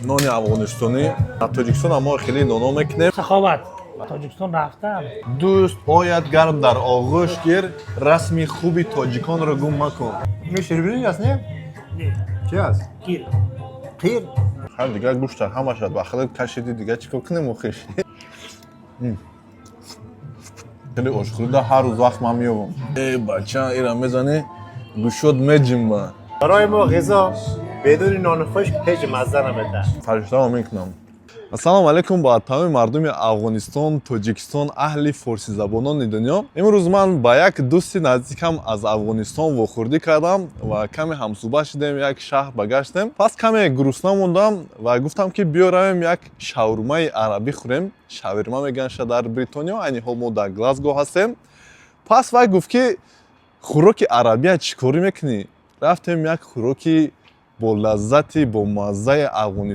Нони афғонистонӣ. Дар Тоҷикистон мо хеле ноно мекунем. Саховат, Тоҷикистон рафтам. Дӯст ояд, гарм дар оғӯш гир, расми хуби тоҷиконро гум макун. Ин ширбиринҷ аст, не? Не. Чӣ аст? Қир. Қир. Ҳар дигар гӯшта ҳамаша ба хеле кашиди, дига чӣ кор кунем охиш? Хеле ошхӯрида ҳар рӯз вақт ман меёбам. Э бача, ира мезанӣ, гӯшот меҷимба. Барои мо ғизо бидуни нони хушк ҳеҷ мазза намедиҳад. Фариштаро мекунам. Ассалому алайкум ба тамоми мардуми Афғонистон, Тоҷикистон, аҳли форсизабонони дунё. Имрӯз ман ба як дӯсти наздикам аз Афғонистон вохӯрдӣ кардам ва каме ҳамсӯҳбат шудем, як шаҳр багаштем. Пас каме гурусна мондам ва гуфтам, ки биё равем, як шаурмаи арабӣ хӯрем. Шаверма мегӯянд дар Бритониё. Айни ҳол мо дар Глазго ҳастем. Пас вай гуфт, ки хӯроки арабия чӣ корӣ мекунӣ? Рафтем, як хӯроки бо лаззати, бо маззаи афғонистон.